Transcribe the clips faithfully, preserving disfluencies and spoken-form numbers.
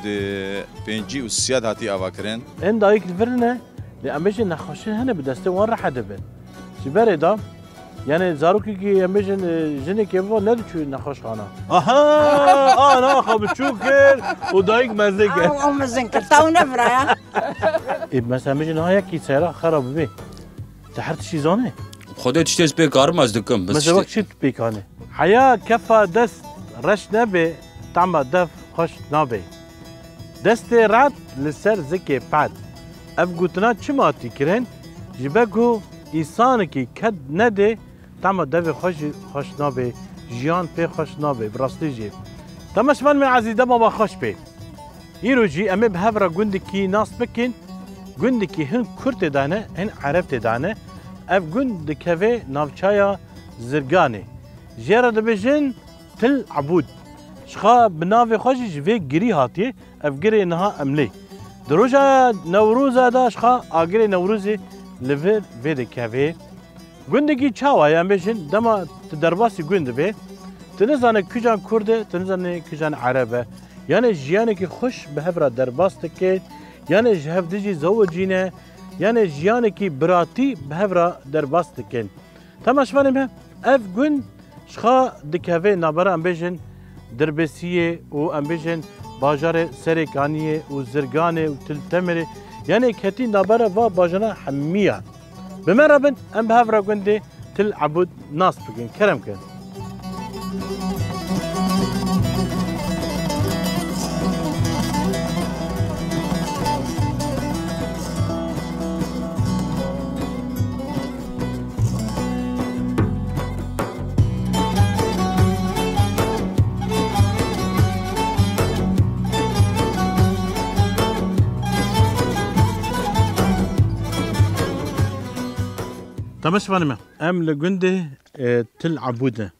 Di pêncî û siyad hatî avakirin. Ên dayik li vir ne, lê em bêjin nexweşin hene bi destê wan rehet dibin. Ji berê de, yani zarokekî em bêjin, e, jinekê biba nediçû nexweşxana. Aha! Ana xwe biçûk kir û dayik mezin kir. Ew, ew mezin kir. Taw ne vira ya. E, mesela em bêjin niha yekî seyra xera bibe. Te her tiştî zanî? Xwedê tiştê ez pê karim ez dikim. Mesela wek çi pêk anî? Heya kefa dest reş nebe, tama dev xweş nabe. Destê rehet li ser zikê ped. Ev gotina çima tî kirin? Ji ber ku îsanekî ked nede, tama devê xwe jî xweş nabe, jiyan pê xweş nabe, bi rastî jî. Temaşevanê me ezîz, dema we xweş be. Îro jî em ê bi hev re gundekî nas bikin. Gundekî hin kurtê de ne, hin erebtê de ne. Ev gund dikeve navçeya Zirganê. Jê re dibêjin Til Ebûd. Ji xwe bi navê xwe jî ji vê girî hatiye. Ev girê niha em lê. Di roja Newroza de ji xwe agirê Newrozê li vir vê dikeve. Gundekî çawa ye? Em bêjin dema tu derbasî gund dibê, tu nizane kijan kurd e, tu nizane kijan ereb e. Yanê jiyanekî xweş bi hev re derbas dike, yanê ji hev dijî zewicîne, yanê jiyanekî biratî bi hev re derbas dikin. Temaşevanê me, ev gund ji xwe dikeve navbera em bêjin Dirbêsiyê û em bêjin bajarê Serêkaniyê û Zirganê û Til Temirê, yanê ketî navbera va bajara hemiya. Bi me re bin, em bi hev re gundê Til Ebûd nas bikin. Kerem kin. Temaşevanê me, em li gundê, e, Til Ebûd ne.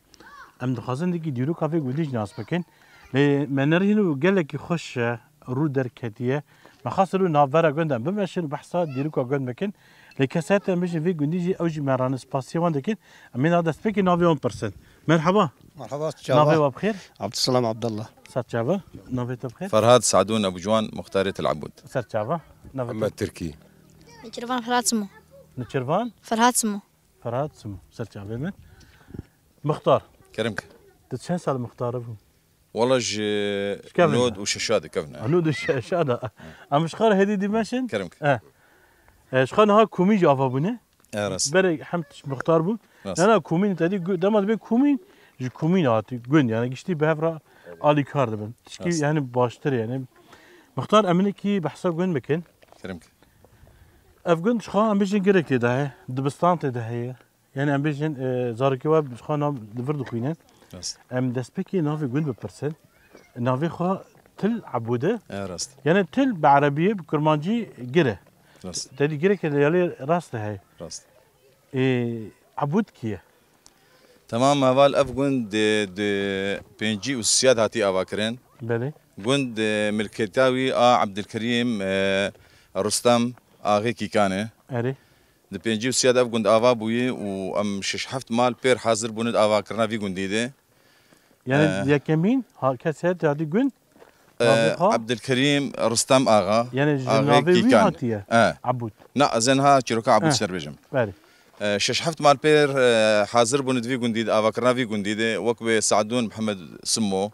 Em dixwazin dikî dîroka vê gundî jî nas bikin. Lê me nerîn û gelekî xweş e, rû derketiye. Me xwest rû navbera gund em bimeşin û behsa dîroka gund bikin. Lê kesayetê em bijî vê gundî jî ew jî me rane spasiya wan dikin. Em ê niha destpêkê navê wan pirsin. Merhaba. Merhaba, çava. Navê wa bi xêr? Abdulselam Abdullah. Ser çava. Navê te bi xêr? Ferhad Sadûn Ebu Ciwan, muxtarê Til Ebûd. Ser çava. Navê te? Mihemed Tirkî. Nêçîrvan Ferhad Simo. Nêçîrvan? Ferhad Simo. Ferhad Simo. Ser çavê min. Muxtar. Kerem ke. Tu çend sal muxtar bû? Wala ji Ji kevin nod de. û şeşa de kevin e. Ha, nod û şeşa de. Em ji xwe re hêdî dî meşin? Kerem ke. E. E, ji xwe niha komîn jî ava bûne. E, rast. Berê hem tişt muxtar bû. Rast. Yana komîn te dî gu-, dema dibê komîn, ji komîn hatî gund. Yani giştî bi hev re alîkar dibin. Tişkî Rast. yani baştir yani. Muxtar, em hinekî behsa gund bikin. Kerem ke. Ev gund ji xwe em bijin girek tê de heye, dibistan tê de heye. Yani em bêjin, e, zarokê we ji xwe nav li vir dixwînin. Rast. Em destpêkê navê gund bipirsin. Navê xwe Til Ebûd e. E, rast. Yani til bi erebiyê, bi kurmancî gir e. Rast. Te dî girek e, lê rast e heye. Rast. E, Ebûd kî ye? Temam heval, ev gund di, di pêncî û siyad hatî avakirin. Belê. Gund, e, milketa wî a Ebdilkerîm, e, Rustem Axê Kîkan e. Erê. Di pêncî û siyad ev gund ava bûyî û em şeş heft mal pêr hazir bûne di avakirina vî gundî de. Yani Ee. yekemîn ha-, kesê hatî gund? Ee, Navê xwe? Ebdilkerîm Rustem Axa. Yani ji Axê navê wî Kîkan. hatiye? Ee. Ebûd. Na, ez ê niha çîroka Ebûd Ee. ser bêjim. Berê. Ee, şeş heft mal pêr, e, hazir bûne di vî gundî de, avakirina vî gundî de, wek wê Sadûn Mihemed Simo,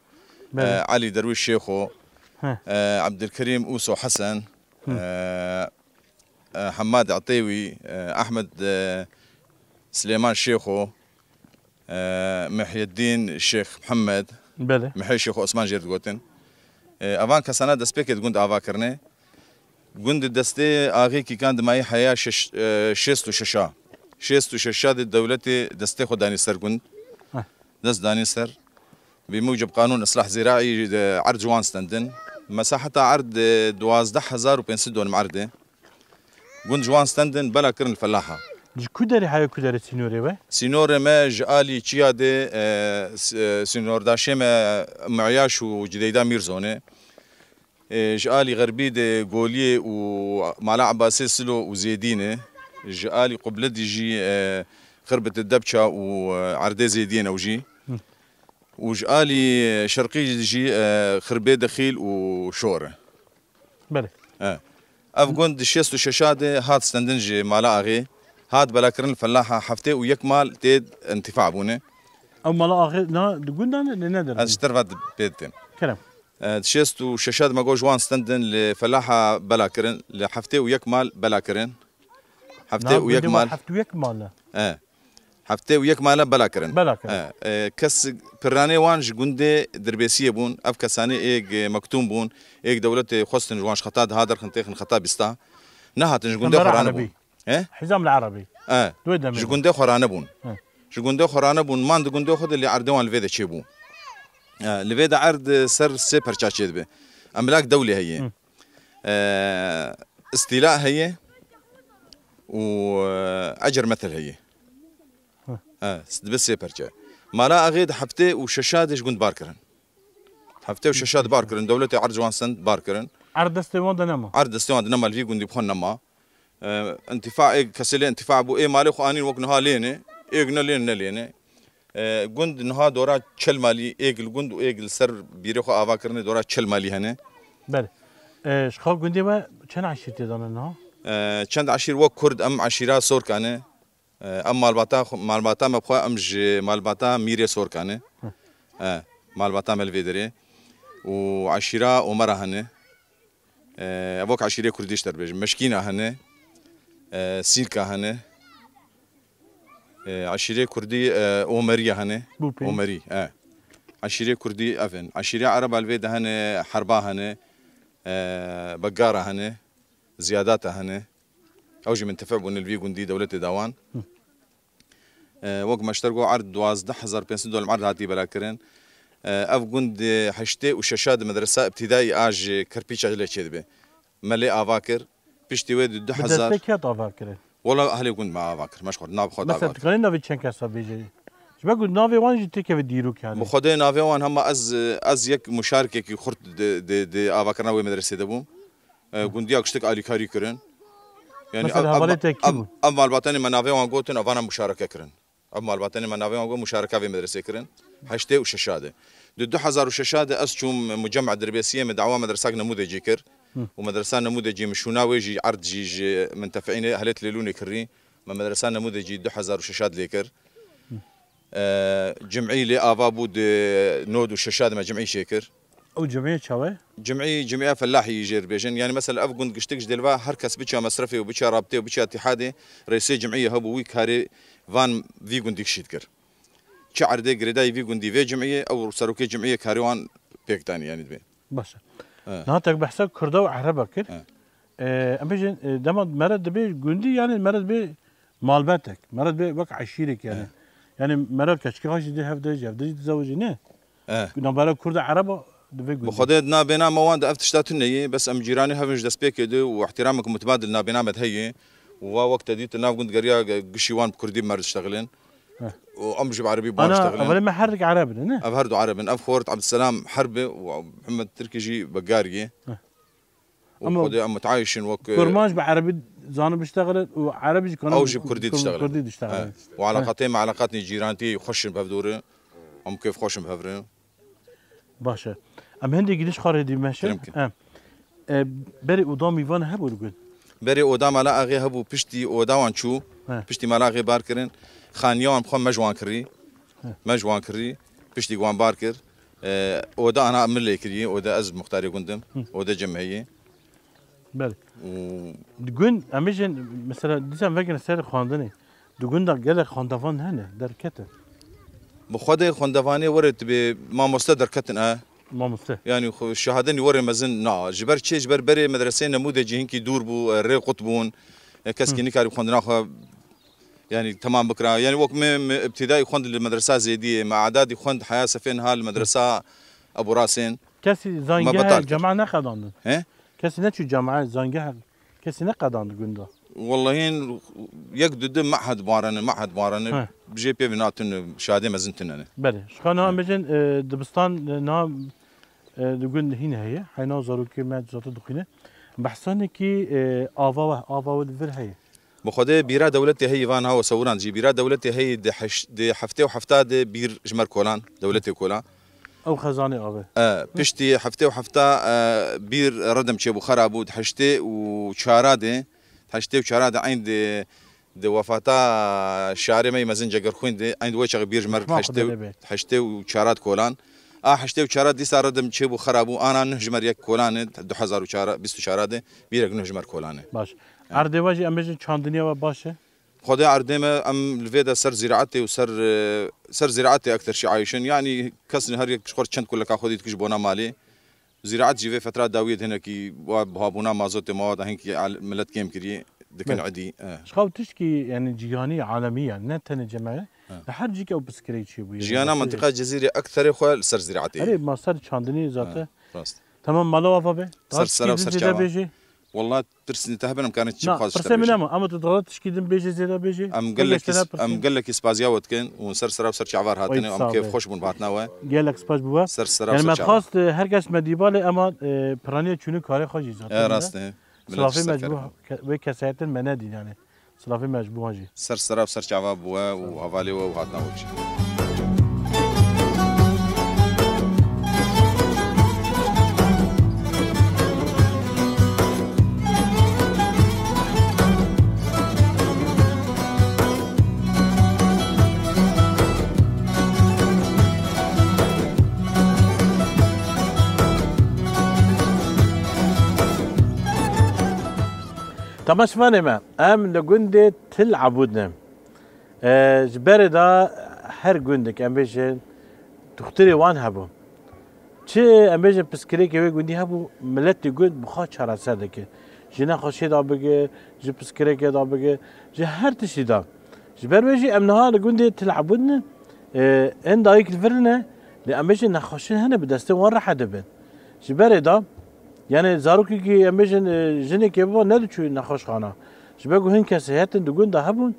Berê. e, Elî Derwîş Şêxo, Heh. e, Ebdilkerîm Ûso Hesen, Hı. e, e, Hemad Etêwî, e, Ehmed, e, Silêman Şêxo, e, Mihyedîn Şêx Mihemed, Belê. Mihê Şêxo Osman jê digotin. E, evan kesana destpêkê di gund ava kirine. Gund destê Axê Kîkan dimayî heya şeş, e, şêst û şeşa. Şêst û şeşa de dewletê destê xwe danî ser gund. Heh. Dest danî ser. Bi mucib qanûn islah zîraî de erd ji wan stendin. Mesaheta erd, e, duwazdeh hezar û pênc sed dönüm erd e. Gund ji wan stendin, bela kirin li felaha. Ji ku derê heye ku derê sînorê we? Sînorê me ji alî çiya de, e, s-, e, sînordaşê me Miyaş û Cideyda Mîrzon e. E, ji alî xerbî de Goliyê û Mala Ebasê Silo û Zêdîn e. Ji alî qubledî jî, e, Xirbetê Depça û, e, Erdê Zêdiyên ew jî. Hı. Û ji alî şerqî jî, e, Xirbê Dexîl û Şor e. Belê. E. Ev gund di şêst û şeş de hat stendin ji mala axê. Hat belakirin li felaha heftê û yek mal tê intifa bûne. Ew mala axê na di gundan e, ne der? Ez ji te re va di-, pê ditim. Kerem. E, di şêst û şeş de me got ji wan stendin li felaha belakirin, li heftê û yek mal belakirin. Heftê û yek mal. Heftê û yek mal e. E. Heftê û yek mala bela kirin. Bela kirin. E, e, kes piranê wan ji gundê Dirbêsiyê bûn. Ev kesanê êg, e, mektûm bûn. Êg dewletê xwestin ji wan ji xeta diha derxin têxin xeta bîsta. Nehatin ji gundê xwe rane bûn. He? Hizam li Erebî. E, ji gundê xwe rane bûn. He. Ji gundê xwe rane bûn. Man di gundê xwe de lê erdê wan li vê de çêbû. E, li vê de erd ser sê perça çêdibe. Emlak dewlê heye. Hı. E, îstîla heye û, e, ecer metel heye. Hı. E, dibe sê perçe. Mala axê di heftê û şeşa de ji gund bar kirin. Heftê û şeşa de bar kirin. Dewletê erd ji wan stend bar kirin. Erd destê wan de nema. Erd destê wan de nema, li vî gundî bi xwe nema. E, întifa, ê kesê lê întifa bû, ê malê xwe anîn wek niha lêne, ê ne lêne, ne lêne. E, gund niha dora çel malî, êg li gund û êg li ser bîrê xwe ava kirine dora çel malî hene. Belê. E, ji xwe gundê we çend eşîr tê de ne niha? E, çend eşîr wek Kurd, em eşîra Sorka ne. E, em malbata xwe, malbata me bi xwe, em ji malbata Mîrê Sorka ne. Hı. E, malbata me li vê derê. Û eşîra Omera hene. E, ev wek eşîrê Kurdî ji te re bêjim. Meşkîna hene. E, Sîrka hene. E, eşîrê Kurdî, e, Omeriya hene. Bû pê. Omerî, e. Eşîrê Kurdî ev in. Eşîrê Ereba li vê de hene, Herba hene, e, Begara hene, Ziyadata hene. Ew jî mintefî bûne li vî gundî dewletê da wan. Hı. E, wek me ji te re got, erd duwazdeh hezar pênc sed dolar erd hatî bela kirin. E, ev gund di heştê û şeşa di medresa îbtîdayî a ji kerpîça lê çêdibe. Me lê ava kir. Piştî wê di du hezar. Bi destê kê hat ava kirin? Wela ehlê gund me ava kir. Me ji xwe nav xwe da ava kir. Mesela, dikanî navê çend kesa bêje? Ji ber ku navê wan jî têkeve dîrok yani. Bi Xwedê navê wan hema ez, ez yek muşarikekî xurt di, di, di avakirina wê medresê de bûm. E, gundiya giştik alîkarî kirin. Yani, mesela, ev, ev, hevalê te kî bûn? Ev malbatanê me navê wan gotin, evana muşareke kirin. Ev malbatanê me navê wan got muşareka vê medresê kirin. Heştê û şeşa de. Di du hezar û şeşa de ez çûm mucema Dirbêsiyê, me dawa medresak nemûdecî kir. Hı. Û medresa nemûdecî min şûna wê jî erd jî ji mintefiînê helêt lêlûnê kirî. Me medresa nemûdecî du hezar û şeşa de lê kir. Hı. E, cimî lê ava bû di nod û şeşa de me cimî çêkir. Ew cimiyê çawa ye? Cimî, cimiya felahî jê re bêjin. Yani mesela ev gund giştik ji dêlva her kes biçe mesrefê û biçe rabtê û biçe îtîhadê, rêsê cimiyê hebû, wî karê van vî gundî kişî dikir. Çi erdê girêdayî vî gundî vê cimiyê, ew serokê cimiyê karê wan pêk danî yani dibê. Baş e. He. Niha tek behsa Kurda û Ereba kir. He. E, em bêjin, e, dema mere dibê gundî yani mere dibê malbetek, mere dibê wek eşîrek yani. He. Yani mere keçikê xwe jî dê hev de jî, hev de jî dizewicî ne? Eh. Navbera Kurd û Ereba di vê gundê. Bi Xwedê di navbêna me wan de ev tişta tune ye, bes em cîranê hev in ji destpêkê de û ihtirameke mutebadil navbêna me de heye. Û wa wek te dît li nav gund geriya gişî wan bi kurdî bi me re diştexilin. Eh. Û em jî bi erebî bi wan diştexilin. Ana, evelê me her dik ereb in, ne? Ev her du ereb in. Ev xort Ebdulselam Herb e û Mihemed Tirkî jî Begarî ye. Eh. Û Ama Xwedê em mutayîş in wek, e, Kurmanc bi erebî zanin biştexilin û erebî jî kanin ew jî bi kurdî kur-, diştexilin. Kurdî diştexilin. He. Û eleqatê me eleqatên cîrantî xweş in bi hev dû re. Em kêf xweş in bi hev re. Baş e. Em hindê giriş xwe rê dî meşe. Kirim kin. Em. E, berê oda mîvan hebû li gund? Berê oda mala axê hebû, piştî oda wan çû. He. Piştî mala axê bar kirin. Xaniya wan bi xwe me ji wan kirî. He. Me ji wan kirî. Piştî wan bar kir. E, oda ana min lê kiriye, oda ez muxtarê gund im, Hı. Oda cem heye. Belê. Û di gund, em bêjin, mesela, dîsa em vegerin ser xwendinê. Di gunda gelek xwendevan hene, derketin. Bi Xwedê xwendevanê were dibê mamoste derketin e. Mamoste. Yani xwe şehadenî were mezin na. Ji ber çi? Ji ber berê medreseyê nemûdecî hinkî dûr bû, e, rê qut bûn. E, keskî Hı. nikarî xwendina xwe yani temam bikira. Yani wek me, me îbtidayî xwend li medresa Zêdiyê, me adadî xwend heya sefên ha li medresa Ebu Rasên. Kesî zangeh cema neqedandin? He? Kesî neçû cema zangeh, kesî neqedand gunda? Wellahîn yek du di mehed barene, mehed barene. He. Bijê pê vîna tune, şadê mezin tune ne. Belê. Şixana He. em bêjin, e, dibistan, e, na, e, di gund hîn heye. Heyna zarokê me zaten dixwîne. Behsanekî, e, ava we, ava we li vir heye. Bi Xwedê bîra dewletê heyî van ha we sewirand jî. Bîra dewletê heyî di heş-, di heftê û hefta de bîr ji me re kolan, dewletê kola. Ew xezanê avê. E, piştî heftê û hefta, e, bîr redim çêbû, xera bû, di heştê û çara de, di heştê û çara de eyn di, di wefata şarê me yê mezin Cegerxwîn de, eyn di wê çaxê bîr ji me re Hikma heştê û, Xwedê be. Heştê û çara di kolan. A heştê û çara dîsa redim çêbû, xera bû, ana nuh ji me re yek kolan e, du hezar û çar, bîst û çara de bîrek nuh ji me re kolan e. Baş. Erdê we jî em bêjin çandiniya we baş e? Xwedê erdê me, em li vê de ser zîraetê û ser, e, ser zîraetê ekter şî ayişin. Yanî kes ne, her yek ji xwe çend kuleka xwe dî dikir ji bona malê. Zîraet jî vê fetra dawiyê de hinekî wa buhabûna mazotê mawada hinkî al-, milet kêm kiriye, dikin Belê. Edî, e. Ji xwe tiştkî, yanî cîhanî alemî ye, ne tenê cem me ye. He. Li her cîk ew piskirê çêbûye. Jiyana Mesela, mintîqa Cizîrê ekterê xwe li ser zîraetê ye. Erê, ma ser çandinî zaten. He, rast. Tamam, mala ava be. Ser Daha sera û tiştkî ser din çava. Zêde bêjî. Wallah, tirsî te hebin, em karin çi Na, bixwaz pirsê min hema, ama tu dixwazî tişkî din bêjî, zêde bêjî. Em gelekî, em gelekî spaziya we dikin û ser sera û ser çava re hatine û em kêf xweş bûn bi hatina we. Gelek spas bû we. Ser sera û ser çava. Yani me dixwast, e, her kes me dîba lê, ema, e, piraniya çûnî karê xwe jî zaten. E, rast e. Millet Silafê ji ser me ji bo kere. Ke-, wê keseyetin me nedîn yani. Silafê me ji bo wan jî. Ser sera û ser çava bû we û hevalê we û hatina we jî. Temaşevanê me, em li gundê Til Ebûd ne. E, ji berê de her gundek, em bêjin, dixtirê wan hebû. Çi, em bêjin, piskirêkê wê gundî hebû, miletê gund bi xwe çareser dike. Ji nexweşiyê de bige, ji piskirêkê de bige, ji her tiştî de. Ji ber wê jî em niha li gundê Til Ebûd ne, e, hin dayik li vir ne, lê em bêjin nexweşin hene bi destê wan rehet dibin. Ji berê de, yani zarokekî em bêjin, e, jinekê biba nediçû nexweşxana. Ji ber ku hin kesê hetin di gund de hebûn,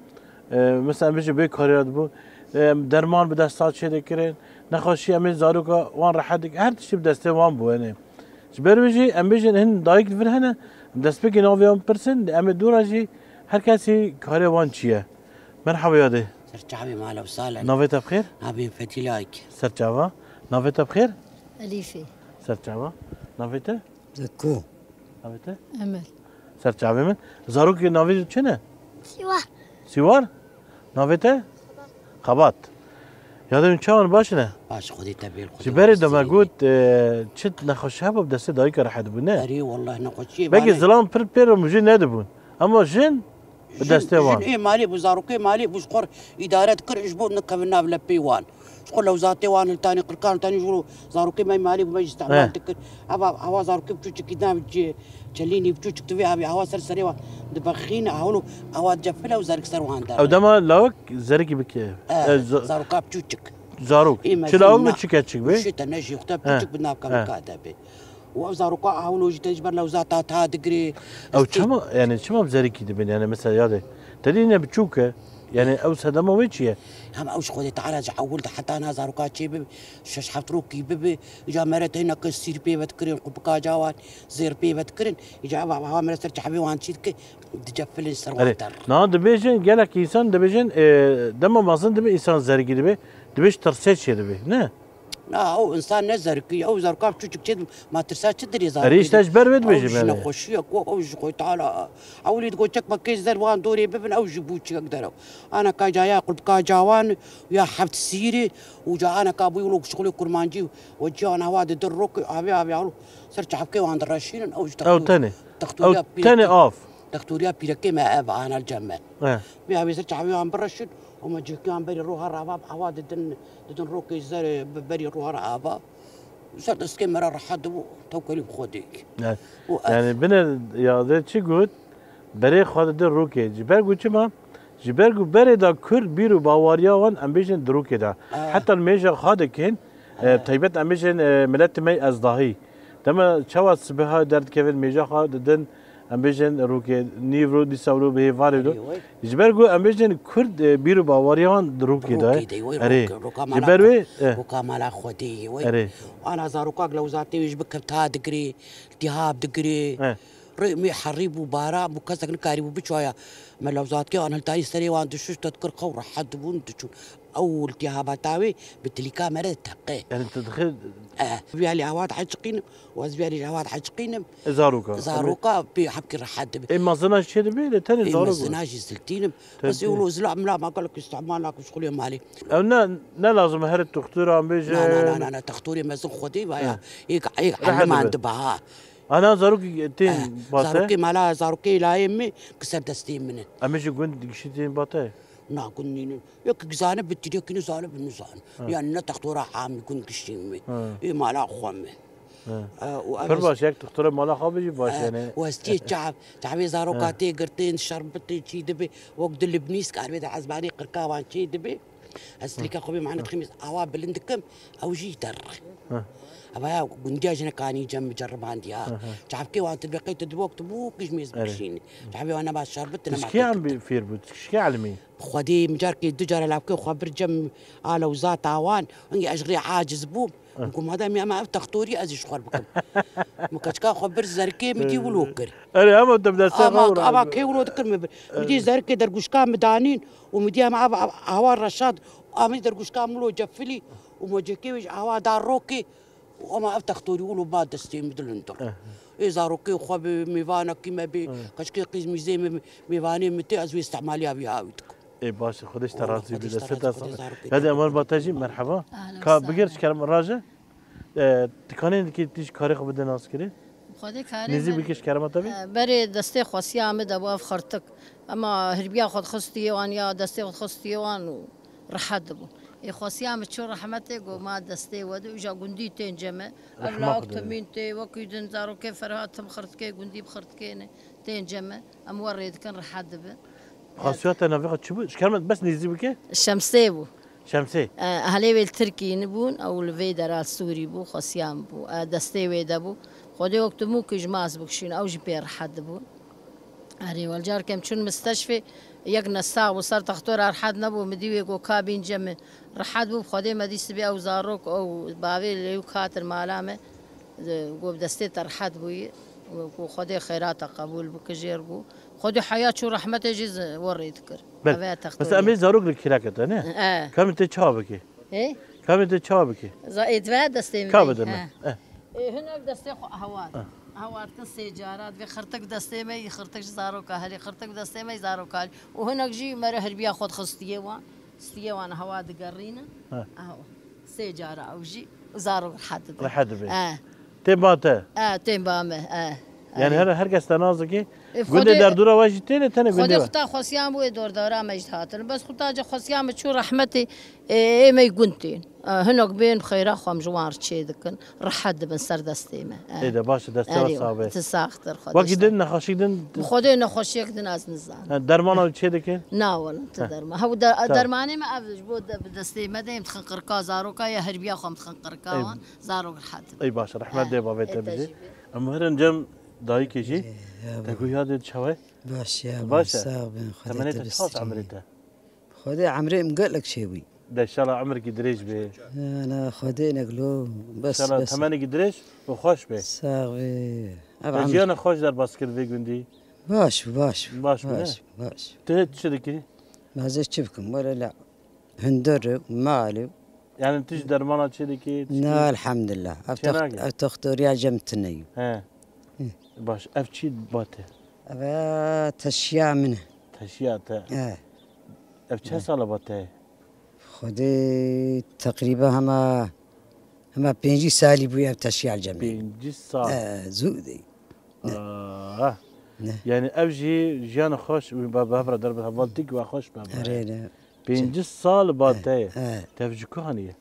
e, mesela em bêjin bê karê re dibûn, e, derman bi desta çê dikirin, nexweşî em ê zaroka wan rehet dik-, her tiştî bi destê wan bû, yani. Ji ber wê jî em bêjin hin dayik li vir hene, em destpêkê navê wan bipirsin, em ê dû re jî her kesî karê wan çi ye. Merhaba yadê. Ser çavê mala û sala. Navê te bi xêr? Navê Fetîlayek. Ser çava. Navê te bi xêr? Elîfê. Ser çava. Navê te? Zeko. Navê te? Emel. Ser çavê min. Zarokê navê çi ne? Sîwar. Sîwar? Navê te? Xebat. Yadê min çawan baş ne? Baş, Xwedê te bêl, Xwedê Ji berê de me got, e, çi nexweşî hebû bi destê dayika re hedibû, ne? Erê, wallah nexweşiyê Belkî vane. Zilam pir pê re mijû nedibûn. Ama jin Bi destê wan. Jin ê malê bû, zarokê malê bû, ji xwe re îdare dikir, ji bo nikevin nav lepê wan. Ji xwe lewzatê wan, li tanî qirkan, li tanî ji zarokê me malê bû, me jî îstihmal dikir. Eva, eva zarokê biçûçikî nav çelînî biçûçik divê avê, eva ser serê wan dibexîne, hewlo eva dicefile û zerik ser wan der. Ew dema lawik zerikî bike. E, E, za- zaroka biçûçik. Zarok. Ê me Çi lawik na- bi çi keçik be? Şî te ne jî, xwe te biçûçik bi nav kevika de be. Û ev zaroka ewlo jî te ji ber lewza ta, ta digirê. Ew çima, yani çima bi zerikî dibin? Yani mesela yadê, te dî ne biçûk e. Yani ew sedema wê çi ye? Hem ew ji Xwedê Teala ji ewil de heta na zaroka çê bibe, şeş heft rokî bibe, îca mere te neke sîr pê ve dikirin, qubika cawan, zêr pê ve dikirin, îca ev, ev, ev mere ser çavê wan çî dike, dicefilin ser wan Erê, der. Niha dibêjin, gelek însan dibêjin, e, dema mezin dibe însan zerikî dibe, dibêj tirsê çê dibe, ne? Na, ew insan ne zerikî, ew zaroka biçûçik çê, ma tirsa çi dirê zarokê Erê, işte de? Ji ber wê dibêjim, Ew ji yani. Nexweşiye ku ew ji Xwedê Teala, ewlî digot çek me kê zer wan dorê bibin, ew ji bû çiyek dere. Ana ka caya qulpika cawan ya heft sîrî û ca ana ka bû wilo şixulê kurmancî we ciyan hewa didin rokê avê avê ewlo ser çavkê wan direşînin, ew ji Ew textû-, tenê. textûriya Ew tenê pîrekê, av. textûriya pîrekê me ev ana li cem me. He. Vê avê ser çavê wan bireşin, û me cihkiyan berî roha re ava, ava didin, didin rokê zer, bi-, berî roha re ava. Ser destê me re rehet dibû, tewkelî bi Xwedê. Yani, Û ev. yani bine yadê çi got, berê xwe didin rokê. Ji ber ku çima? Ji ber ku berê de Kurd bîr û bawariya wan em bêjin di rokê de. Ah. Heta li mêja xwe dikin, e, Ah. taybet em bêjin, e, miletê me ezdahî. Dema çawa sibeha derdikevin mêja xwe didin, em bêjin rokê, nîvro, dîsa wilo bi hêvarê wilo. Erê, wê. Ji ber ku em bêjin Kurd, e, bîr û bawariya wan di rokê de ye. Rokê de, wê Erê. rok-, roka Ji mala ber xwe-, wê, e. roka mala Xwedê ye, wê. Erê. Ana zarokak lewzatê wê ji bikevta digirê, iltihab digirê. E. Rê mê herî bû, bara bû, kesek nikarîbû biçaya. Me lewzatkê an hiltanî serê wan dişuşt, te dikir xew rehet dibûn diçûn. Ew li tiya habata wê bi tilîka me re teqe. Yani tu dixê Eh, viya lê awa diheçiqînim, û ez viya lê awa diheçiqînim. E, zaroka. Zaroka pê hebkî rehet dibe. Ê mezina jî çê dibe, lê tenê Ê zarok mezina be. Jî ziltînim. Tabii. Bes ê wilo zila mila ma gelek îstihmal nakim ji xulê malê. Ew ne, ne lazim e here toxtora an bêje. Na, na, na, na, na, textorê mezin Xwedê vaya. Ha. Ê, ê, Rehet eleman dibe. Dibe ha. Ana zarokî tên Eh, bate? Zarokê mala, zarokê layê min ki ser destê min in. Em ê ji gund gişî tên bate? Na, gund nînin. Yek ki zane bi tirêkî nizane bi nizane. Ha. Yani ne textora hamî gund gişî min. Ha. Ê mala xwe min. Ha. Eh, û Pir ev baş, yek textora mala xwe bijî baş Eh, yani. Û ez tê çav, çavê zaroka Ha. Tê girtin, şerbetê çî dibe, wek di Libnîs kar bê de ezmanê qirka wan çê dibe. Ez lika xwe bê manet xemîs awa bilind dikim, ew jî der. Heh. Eva ya gundiya jinekanî cem mi ceribandî ha. Heh, heh. Çavkê wan tu veqê tu dibok tu bû kiş mêz Erê. Bikişînî. Çavê wan nema şerbet nema Tişkî em bi fêr bû, tişkî elmî. Xwedê min carkê du cara lavkê xwe bir cem a lewzata wan, hingî ez rê aciz bûm. Heh. Min got madem ya me ev textorî ez ji xwe bikim. Min keçika xwe bir zerkê min dî wilo kir. Erê, ama te bi destê Ama, xwe ama kê wilo dikir min bir. Min dî zerkê derguşka min danîn û min dî ama ev, ev, awa reşad, amî derguşka min lo cefilî û mocekê wê ji awa da rokê û ama ev textorî wilo ba destê min dilin dur. Eh. Ê zarokê xwe bi mêvanekî me bê, Eh. Keçikê qîz mîzê min, mêvanê min tê, ez wê îstihmaliya wî hawî dikim. Ê baş e, Xwedê ji te razî be, destê te sax. Hadi Emar Batejî, merheba. Ahlen Ka sahlen. Bigir ji kerem raje. E, tu kanê dikî tu ji karê xwe bide naskirî? Xwedê karê Nêzî ber-, bikî ji kerema te bî? E, berê destê xwesiya min de bû ev xirtik. Ema hirbiya xwe dixistiyê wan ya destê xwe dixistiyê wan û rehet dibû. Ê xwesiya min çû rehmetê, got ma destê we de, uja gundî tên cem e. Ev Rehma lawik Xwedê. Timîn tê, wekî din zarokê Ferhat tim xirtikê, gundî bi xirtikê ne. Tên cem e. Em we rê dikin, rehet dibe. Xasiyeta navê xwe çi bû? Ji kerem bes nêzî bike? Şemsê bû. Şemsê. E, ehlê wê li Tirkiyê bûn, ew li vê dera li Sûrî bû, xwesiyan bû. E, destê wê de bû. Xwedê wek tu mûkî ji mas bikişîn, ew jî pê rehet dibû. Erê, wel carkem çûn misteşfê, yek nesa bû ser textora rehet nebû, min dî wê got ka bîn cem min. Rehet bû, Xwedê me dî sibê ew zarok, ew bavê lê û katin mala me. Got, bi destê te rehet bûyî. Ku Xwedê xeyra te qebûl bike jêr bû. Xwedê heya çû rehmetê jî zi-, we rê dikir. Ber. Eve ya Bes textorî. Em ê zarok li kîreke te, ne? E. Kamê te çawa bike? He? Kamê te çawa bike? Za-, ê, divê destê min Ka dey. Bide me. He. E. Ê, hinek destê xwe hewar. E. Hewar dikin sê cara. Divê xirtik destê me yî, xirtik ji zaroka herî, xirtik destê me yî zaroka herî. Û hinek jî mere hirbiya xwe dixistiyê wan. Stiyê wan hewa digerînin. Ha. Aho. Sê cara ew jî zarok rehet dibe. Rehet dibe. E. Tê ba te? E, tên ba me, e. Yani Erê. Her, her kes te nazikî. E, gundê Xwedê, derdora we jî têne, tenê Xwedê gundê we. Xuta xwesiyan bû ê dordora me jî hatin. Bes xuta ce xwesiyan me çû rehmetê, e, ê me gund tên. E, hinek bên xeyra xwe em ji wan re çê dikin. Rehet dibin ser destê me. E. Ê de baş e, destê we Erê, sax be. Tu saxtir, Xwedê Wekî sax. Din, nexweşîk din? Bi Xwedê nexweşiyek din ez nizan. Ha, dermana çê dikin? Na wala, tu Ha. Derman. Hew de-, Tamam. Dermanê me ev ji bo de-, bi destê me de em dixin qirka zaroka ya herbiya xwe em dixin qirka Ey. Wan. Zarok rehet. Ey baş, rehmet Ha, dê bavê te ê te bijî. Jî be. Em herin cem dayikê jî. Ey, ya Te ba. Ku yadê çawe? Baş ya, Baş baş, e. Sağ bin, Xwedê Temenê te te çawa bistîne. Emrê te? Xwedê emrê min gelek çêbû. De inşallah emrikî dirêj bê. Ana Xwedê nek lo. Bes, İnşallah bes. Temenekî dirêj û xweş bê. Sax bê. Ev Te emr- jiyana xweş derbas kir vê gundî. Baş, baş. Baş bû, ne? Baş, baş. Tu hê çi dikî? Ez ê çi bikim? Were la hundir, mal. Yani tu ji dermana çi dikî? Çi Na, dikî? Elhamdulillah. Ev Çi toxt-, nake? Ev toxtoriya cem tine yo. He. Hı. Baş, ev çi bate? Ev teşiya min e. Teşiya te. He. Ev çend sala ba te? Xwedê teqrîben hema, hema pêncî salî bûye ev teşiya li cem me. Pêncî sal. E, zû de. Ne. Ah. Ne. Yani ev jî jiyana xweş, ba, ba, bi hev re derbe, hevaltîk we xweş be. Erê, ne. Pêncî sal ba te ye. E. Tev ji ku haniye?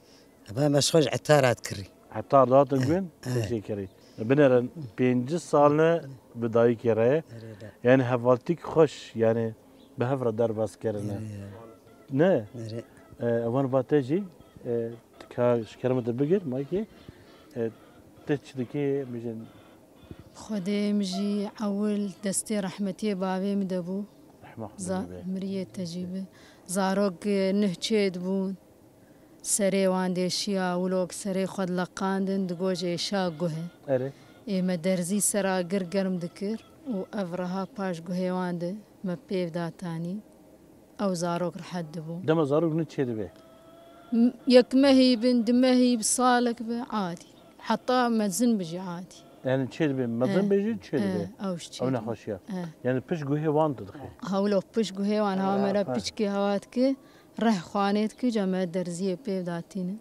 Eva me ji xwe ji etar hat kirî. Etar da te Eh, gwen, eh. Te jê kirî. Binêre pêncî sal ne bi dayikê re ye. Erê de. Yani hevaltîk xweş, yani bi hev re derbas kirine. Erê ya. Ne? Erê. E, ewan va te jî, e, ka ji kerema te bigir, Maykê, e, te çi dikê, mijin? Xwedê min jî ewil destê rehmetiyê bavê min de bû. Rehma Xwedê Za-, be. Miriyê te jî be. Zarok, e, nuh çê dibûn. Serê wan dêşiya, wilo serê xwe dileqandin, digot ji êşa guh e. Erê. Ê me derzî sera gir germ dikir. û ev reha paş guhê wan de me pêv datanî, ew zarok rehet dibû. Dema zarok ne çê dibe? M-, yek mehî bin, du mehî bi, salek bi, adî. Heta mezin bi jî adî. Yani çê dibe, mezin Eh, be jî çê dibe. Eh, ew ji çê Ew dibe. nexweşiya. Eh. Yani pişt guhê wan tu dixê. Hewlo pişt guhê wan, ha, Ah, me re ah. piçkî hewa dike, reh xwanê dike, ca me derziyê pêv datîne.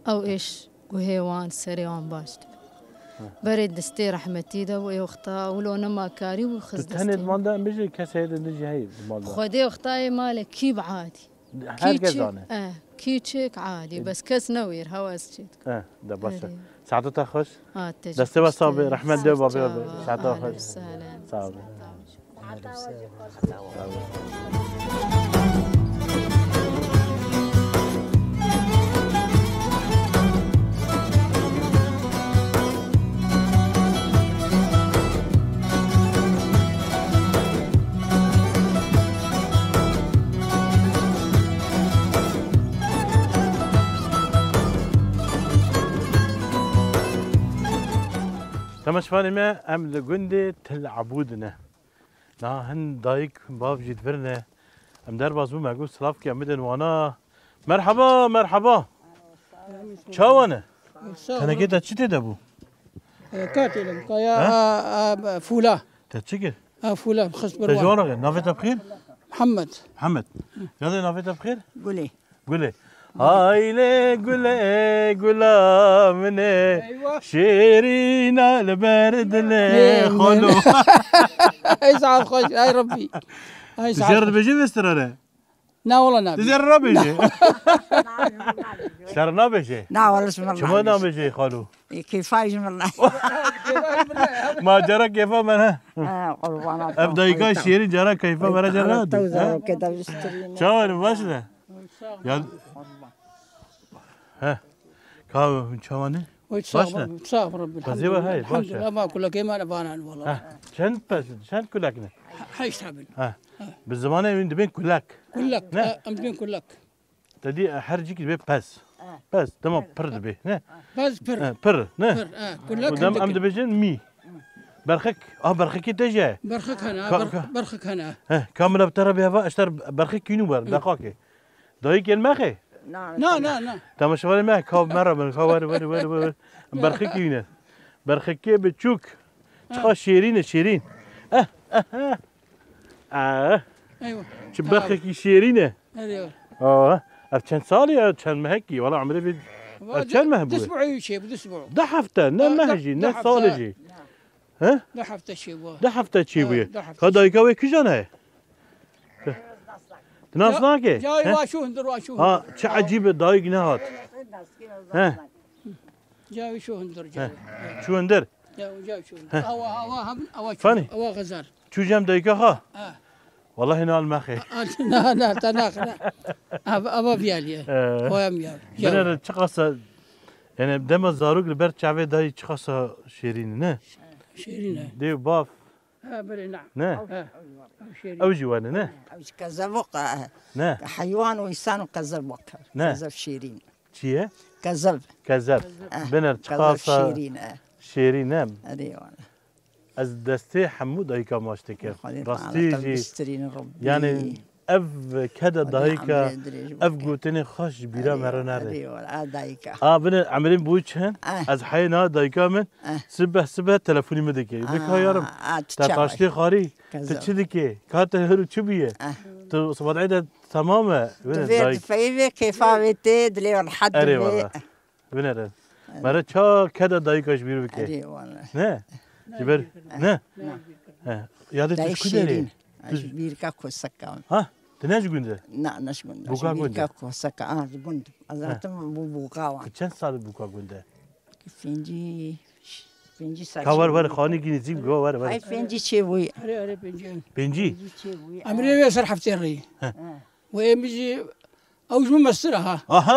Ew êş guhê wan, serê wan baş dibe. Berê destê rehmetî de bû, ê wexta wilo nema karî bû, Tu xist tenê destê. Di mal de em bijî, kesê din jî heyî di mal de. Xwedê wexta ê malê kî bi adî. Her kes Kîçik, zane. Eh, kîçik adî, bes kes newêr, hewa ez çê dikim. Eh, de baş e. Erê. Saeta te xweş. Ha, te jî Destê we xweş sax be, te. rehmet de Ser babê çawa. be. Saeta Ahlan xweş. sahlan. Sağ ol. Temaşevanê me, em li gundê Til Ebû de ne. Niha hin dayik, bav jî di vir ne. Em derbas bû, me got silav ke, em bidin wana. Merheba, merheba. Çawa ne? Sağ ol. Tenekê te çi tê de bû? E, ka tê de bû, ka ya, He? a, a, fûla. Te çi kir? A, fûla, xist bir Te ji wan. wan re, navê te bi xêr? Mihemed. Mihemed. Yadê navê te bi xêr? Gulê. Gulê. Haylê gulê, gula min ê, Eyvah. şêrîna li ber dilê Ê, xalo. ê. Ey saet xweş, ay Rebbî. Ay Tu saet jê re xweş. dibêjî vê strane? Na wala na. Tu jê re nabêjî? Ser nabêjî? Na wala, ji min Çima nabêjî. nabêjî xalo? Ê, kêfa ji min na. Ma cara kêfa me ne. Ha, qurbana Ev dayika şêrî cara keyfa me re cara Tew nabêjî. zarokê de vîstirîne. Çawa ne, baş ne? Ya. He. Ka çawa ne? Oy, Baş sağ ne? ol, sağ ol, Rabbil Pezê ve elhamdülillah. hey, baş Elhamdülillah, e. ama kulakê me ne vanan, wala. He. Çend pez, çend kulak ne? Heşt hebin. He. Bi zimanê wî dibên kulak. Kulak, Ne? e, em dibên kulak. Te dî, e, her cîk dibê pez. He. Pez, dema pir dibê, ne? Pez pir. He, pir, ne? Pir, he, kulak Û dem em hindikê. dibêjin mî. Berxik, ah, berxikê te jî. Berxik hene, Ka-, ber-, ka- berxik hene. He, kamera bi te re bê heva, eşter berxik kînû wer, dexakê. Dayikên me xê? Na, na, na. Temaşevanê me, ka me re bin, ka wer, wer, wer, wer. Berxikî ne. Berxikê biçûk. Çiqa şêrîn e, şêrîn. Eh, eh, eh. Eh. Eywa. Çi berxikî şêrîn e. Erê. Aa, ev çend salî ya, çend mehekî? Wala emrê vê, ev çend meh bû? Disbu'î çê bû, disbu'. Du hefte, ne meh jî, ne salê jî. He? Du hefte çê bû. Du hefte çê bûye. Ka dayika wê kijan e? Ti nas nake? Cayê wa çû hundir, wa çû hundir. Ha, çi ecîb e, dayik nehat. He? Cayê çû hundir, He. cayê. Çû hundir? Ya, cayê çû hundir. He. Awa, awa, hem, awa çû. Fanî? Awa xizar. Çû cem dayika ha? Ha. Wallahî nal mexê. Na, na, te naxine. Ava, ava viyaliye. Ee. Koyam ya. Binere çiqasa, yani dema zarok li ber çavê dayî çiqasa şêrîn ne? Şêrîn e. Dê baf. Ha, belê, na. Ne? Ha, ew şêrîn. Ew jî wane, ne? Ew jî kezebok, e. Ne? Heywan û însan û kezebok. Ne? Kezeb şêrîn. Çi ye? Kezeb. Kezeb. Eh, Biner kezeb çiqasa şêrîn, eh. şêrîn e. Erê wala. Ez destê hemû dayika maç dikim. Xwedê Rastî Teala te jî, bistîrîne Rebbî. yani ev kede Xwedê dayika, emrê dirêj ev bike. gotinê xweş ji bîra Erê, me re nere. erê wala, a dayika. A, bine, emrê bû çend? Eh. Ez heyna dayika min, Eh. sibeh, sibeh telefonî min dike. Dika Ah, yarim, ah, tu te çawa? taştê xarî, tu Kezab. çi dike? Ka te her û çi bûye? Eh. Tu sibadeyê de temam e. Bine, Divê dayik. difeyî vê, kêfa vê tê, dilê rehet Erê divê. wala. Binere. Mere ça keda dayika ji bîr bike. Erê wala. Ne? Ji ber, ne? Ne. He. Ya de tu Dayik ji ku derê? şêrîn. Tu Ji bîrka koseka. Ha? Tu ne ji gund? Na, ne ji gund. Boka Ji gund. bîrka koseka. Ah, ji gund. Ez He. hatim bû boka wan. Tu çend sal boka gund e? Pêncî, pêncî sal. Ka wer, wer, xanî gînî zîm go, wer, wer. Ay, pêncî çê bûyî. Erê, erê, pêncî. Pêncî? Pêncî çê bûyî. Em rê wê ser heftê rê. He. Wê em jî Ew ji min mestir e ha. Aha!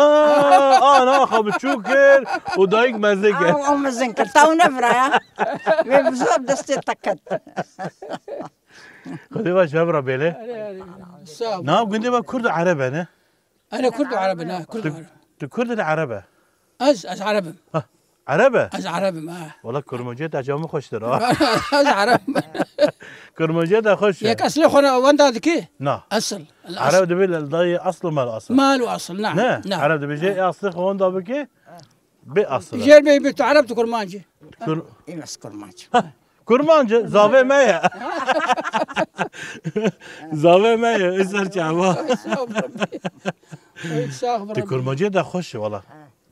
Ana xwe biçûk kir û dayik mezin kir. Ew, ew mezin kir. Taw ne vira ya. Wê bi zor destê te ket. Xwedê we ji hev re bêle. Erê, erê. Sağ ol. Na gundê we Kurd û Ereb e, ne? Erê, Kurd û Ereb e, ne? Kurd û Ereb. Tu Kurd e, Ereb e? Ez, ez Ereb im. Ha. Ereb e? Ez Ereb im, ha. Wala kurmanciyê te ca min xweştir ha. Ez Ereb im. Kurmanciyê te xweş e. Yek eslê xwe ne wenda dikî? Na. Esil. Ereb dibê li dayê esil û mal esil. Mal û esil, na. Ne? Na. Ereb dibêje ê eslê xwe wenda bike. Bê esil e. Jêr bê, bê tu Ereb, tu kurmancî. Kur- Ê, ez kurmanc. Kurmanc e, zavê me ye. Zavê me ye, ê ser çava. Ey, sax bi Rebbi. Ey, sax bi Rebbi. Kurmanciyê de xweş e wala.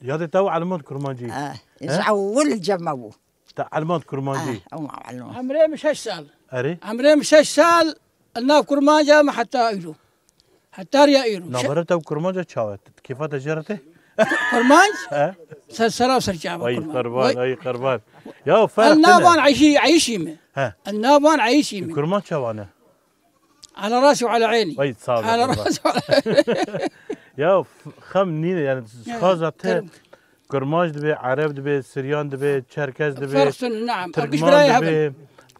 Yadê te û elmand kurmancî. Ha, ez ewil cem me bû. Te elmand kurmancî. Ah, ew elmand. Emrê min şeş sal. Erê? Emrê min şeş sal, li nav kurmanca me heta îro. Heta riya îro. Navbera te û kurmanca çawa? Kêfa te jê re tê? Kurmanc? He? Ser sera ser çava kurmanc. Ay qerban, ay qerban. Ya ferq tine. El navan eyşî, eyşî mi? He. El navan eyşî mi? Kurmanc çawa ne? Ala rasi ve ala eyni. Vay, sağ ol, ala rasi ve ala eyni. Ya, f- xem nîne, yani, xaza te kurmanc dibe, Ereb dibe, Siryan dibe, Çerkez dibe, Tirkman dibe,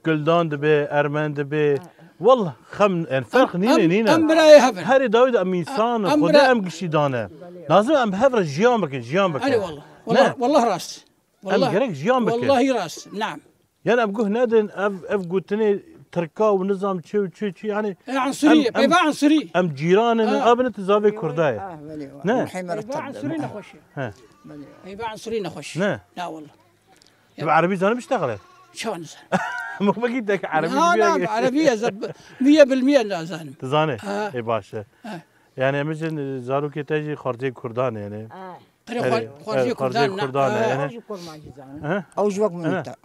Guldan dibe, Ermen dibe. Wallah, xem, yani, ferq nîne, nîne. Em birayê hev in. Herî dawî de em însan in, Xwedê em giştî dane. Lazim em bi hev re jiyan bikin, jiyan bikin. Erê wallah. Wallah, wallah rast. Em gerek jiyan bikin. Wallahî rast. Neam. Yani em guh nedin, ev, ev gotinê Tirka û nizam çi û çi, çi, yani. E, Ansuri, em, peyva Ansuri. Em cîran in, ha, abine tu zavê Kurda ye. Ah, belê, belê. Ne? Peyva Ansuri nexweş e. He. Belê. Peyva Ansuri nexweş. Ne? Na wallah. Tu bi erebî zanî biştexile? Çawa nizanim? Mixmikî tek erebî. Na, na, erebî ez miye bil miye nazanim. Tu zanî? Ha. Ê baş e. Ha. Yani em jin zarokê te jî xwarzê Kurdan e yani. Ha. Erê, erê, xwar-, xwarzê Kurdan, xwarzê Kurdan e, ha, yani. Ew jî kurmancî zanin. Ha? Ew jî wek min te.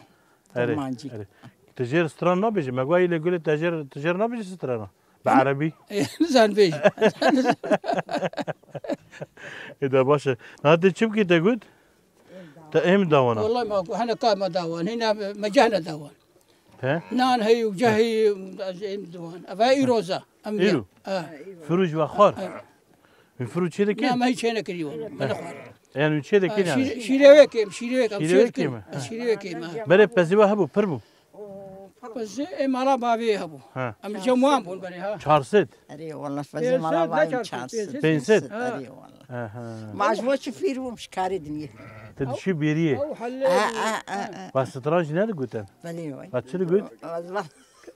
Erê, kurmancî. Erê. Tu jê re stran nabêjî. Me got, "Île gulê te jê re, tu jê re nabêjî strana?" Bi erebî. Nizan bêjî. Ê de baş e. Na tê çi bikî te got? Te êm dawana. Wallahî ma ku hene ka me dawan. Hîna me cehne dawan. He? Nan heyî û cehî, ez êm dawan. Eva îroza. Em îro. Ha. Firoş ve xwar. Ha. Min firoş çê dikin? Na, me hiç çê nekirî wala. Me nexwar. Yani çê dikin yani? Şîre-, şîrevekê, şîrevek, em şîrevekê mi? Ha. Şîrevekê mi, ha. Berê pezî we hebû, pir bû? Pezî ê mala bavê hebû. Ha. Em li cem wan bûn berê, ha. Çar sed? Erê, wala pezî mala bavê çar sed. Pênc sed? Erê, wala. Aha. Ma ji bo çi fîr bûm, şikarê dinê. Te dişî bêriyê. Ew helle. Ha, ha, ha, ha. Ve stran jî nedigotin? Belê, wala. Ve çi digot? Wala.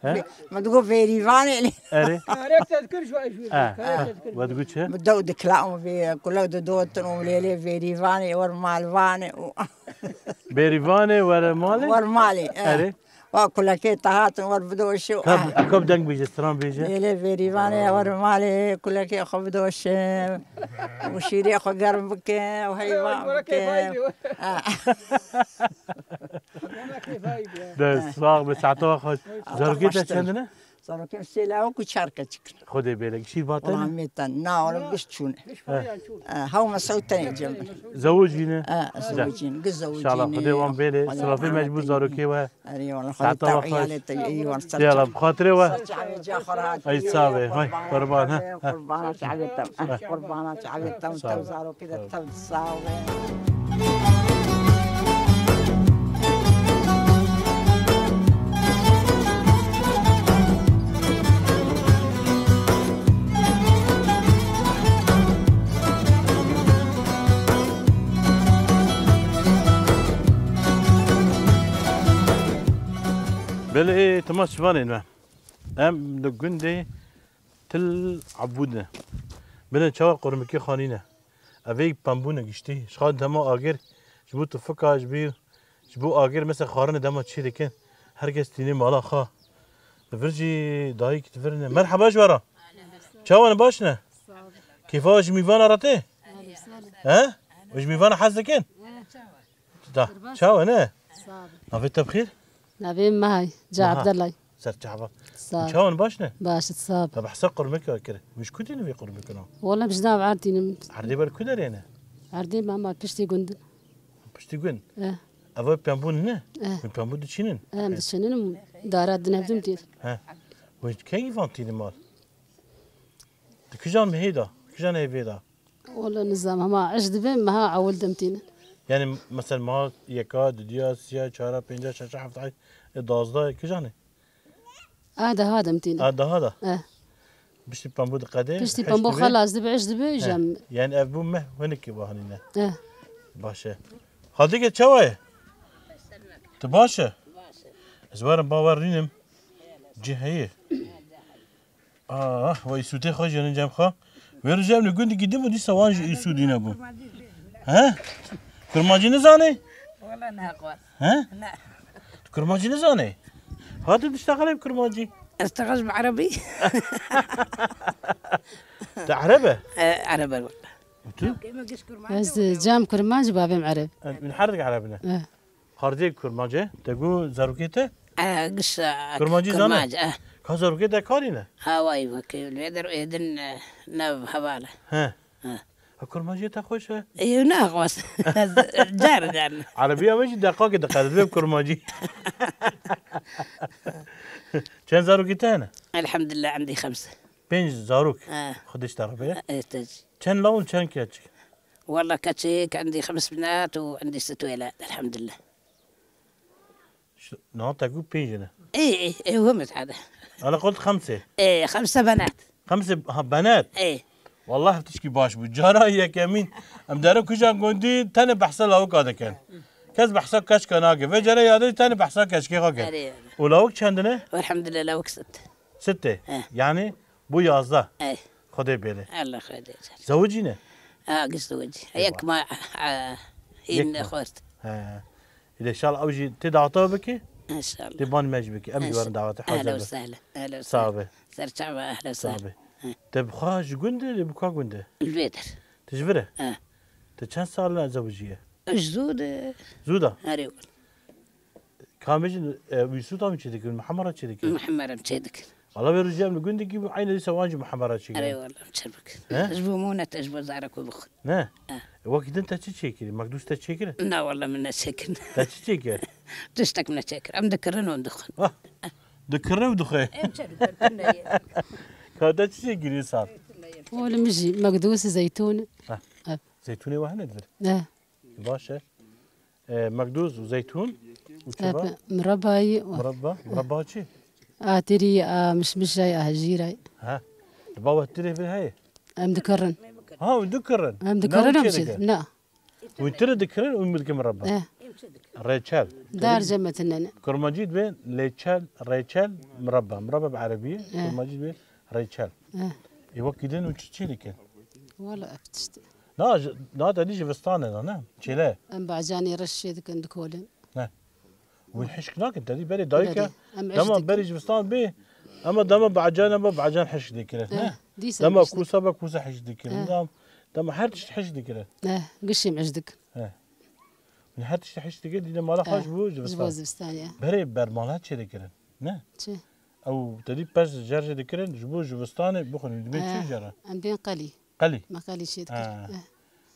He? Me digot Vêrîvanê lê. Erê. Karê te dikir ji we jûr. He. Karê te dikir. We digot çi? Min dew dikila û vê kulek didotin û lê lê Vêrîvanê wer malvanê û Bêrîvanê were malê? Wer malê, e. Erê. Wa kulekê te hatin wer bidoşe û, kab, eh, kab deng bêje, stran bêje. Lê lê Vêrîvanê wer malê kulekê xwe bidoşe û şîrê xwe germ bike û heyvan bike. Ha. De sax be, saeta xweş. Zarokê te çend ne? Zarokê sê lawik û çar keçik. Xwedê bêle. Şîr va te ne? Wala me te na, oğlum giş çûne. He. He, hew me sew tenê cem. Zewicîne? He, zewicîne. Giş zewicîne. İnşallah Xwedê wan bêle. Silafê me ji bo zarokê we. Erê wala, Xwedê te û iyalê te, ey wala ser. Yala, bi xatirê we. Ser çavê ca xwe rahat. Ay, sağ be. Hay, qurban, ha. Qurbana çavê te. Qurbana çavê te. Sağ ol. Tev zarokê de tev sağ be. Belê, ê, temaşevanên me. Em li gundê Til Ebûd ne. Bine çawa qurmikê xanîne. Ev ê pembû ne giştî. Ji xwe dema agir, ji bo tifika, ji bo, ji bo agir, mesela xwarinê dema çê dikin, her kes tînê mala xwe. Li vir jî dayik di vir ne. Merheba ji we re. Çawa ne, baş ne? Kêfa ji mîvana re tê? He? Ji mîvana hez dikin? Da. Çawa ne? Navê te bi xêr? Navê Mehay, ca Meha. Abdullah. Ser çava. Sağ ol. Çawan baş ne? Baş, sağ ol. Te behsa qurmika kir. Min ji ku tînim vê qurmikina? Wala min ji nav erdînim. Erdê ber ku derê ne? Erdê me ama piştî gund. Piştî gund? Eh. Eva pembûn ne? Eh. Min pembû diçînin? Eh, em diçînin, dara dinevdim tîr. He. Wê kengî van tînim mal? Di kijan mehê da? Kijan heyvê da? Wala nizam, hema eş dibe, meha ewil dem tînin. Yani mesela meha yeka, dudiya, siya, çara, pênca, şeşa, hefta, e, dazda, kijan e? A daha dem tînin. A daha da? E. Piştî pembû diqede, piştî pembû xelas dibe, eş dibe, jem. Yani ev bû meh, hinikî bahanîne. E. Baş e. Xaltike çawa ye? Tu baş e? Ez werim ba we rînim. Cî heye. Ah, we îsûtê xwe jêrin cem xwe. Wê rojê em li gundekî din bû, dîsa wan jî îsûdî nebû. He? Kurmancî nizanê? Wala nexwar. He? Ne. Tu kurmancî nizanê? Hadi diştexilê bi kurmancî. Esteğil bi erebî. Tu ereb e? E, ereb e wala. Tu? Ez cem kurmanc, babêm ereb. Min her dik ereb ne? E. Xardê kurmancê, te got zarokê te? E, giş, e, Kurmancî zane? Kurmanc, e. Ka zarokê te karî ne? Hawayî wekî, lê der êdin, e, nav heval e. He. He. Ha, kurmancî te xweş e? Ê, ne xweş. Car, car. Erebiya me jî deqakê diqede, dibê kurmancî. Çend zarokê te hene? Elhamdülillah, endî xemse. Pênc zarok. He. Xwedê ji te re be. E, te jî. Çend law û çend keçik? Wala keçik, endî xems binat û endî sit wêlad, elhamdülillah. Ş-, niha te got pênc ne. Ê, ê, ê, hû min hade. Ala qult xemsê. Ê, xemse benat. Xemsê, ha, benat? Ê. Wallah tişkî baş bû. Cara yekemîn em derin kujan gundî tenê behsa lawika dikin. Kes behsa keçika nake. Vê cara yadê tenê behsa keçikê xwe kir. Erê. Û lawik çend ne? Elhamdülillah, lawik sit. Sitê. He. Yani bu yazdeh. Ey. Xwedê bêrê. Allah xwedê car. Zewicî ne? Ha, giş zewicî. Eyvah. Yek ma, ha, hîn Yek ma. Xwest. He. Île şal ew jî tê daweta bikî? İnşallah. Tê ban me jî bikî. Em jî werin dawetê. Ehlen hazir ve be. Sehlen. Ehlen ve sehlen. Sağ be. Ser çava, ehlen ve sehlen. Sağ be. He. Te bi xwe ji gund e, bi ka gund e? Li vê der. Tu ji vir e? He. Te çend sal e zewicî ye? Ji zû de. Zû da? Erê wala. Kamê jî, e, wî sûta min çê dikirin, Mihemed re çê dikirin. Mihemed re çê dikirin. Wala vê rojê em li gundekî bû, eynî dîsa wan jî Mihemed re çê kirin. Erê wala, çê bikin. He? Ji bo mûne te ji bo zarek bixwin. Ne? He. E, wekî din te çi çê kirî? Mekdûs te çê kirin? Na wala min neçê kirin. Te çi çê kir? Tiştek min neçê kir. Em dikirin û dixwin. Ah, dikirin û dixwe. Em çê dikirin, ne ye. Ka te çi çê kirî sar? Oğlum jî mekdûs zeytûn. Ha. Ha. Zeytûnê we hene divir? Ha. Baş e. E, mekdûs û zeytûn û çi va? Mirabayî û Mirabba, mirabba çi? A tirî, a mişmişay, a hejîray. Ha. Li ba we tirê vir heye? Em dikirin. Ha, hûn dikirin? Em dikirin, em çê dikin? Na. Hûn tirê dikirin û min dikin mirabba. Eh. Reçel. Dar cemetinen. Kurmancî dibê leçel, reçel, mirabba. Mirabba bi erebî ye. Eh. Kurmancî dibê reçel. Eh. Ê wekî din û çi çê dikin? Wala ev tişt. Na, ji, na te dî jibistan e, ne? Çêle. Em bacanê reş çê dikin, dikolin. Ne. Wî hişk nakin, te dî berê dayik e. Berê, em eş Dema dikin. Berê jibistan bê, ama dema bacan e, bacan hişk dikirin, Eh, ne? Dîsa Dema hişk dik- kûsa be, kûsa hişk dikirin. Eh. Dema, dema her tişt hişk dikirin. Eh, gişê em eş dikin. Eh. Wî her tişt hişk dikirin, dîne mala xwe Eh, ji bo ji bo jibistan. Zivistan, ya. Berê bermala çê dikirin, ne? Çi? Ew te dî pez jer jê dikirin, ji bo jibistanê bixwin, dibê çi Eh, jere? Em bên qelî. Qelî? Me qelî çê dikir. Ha. Eh.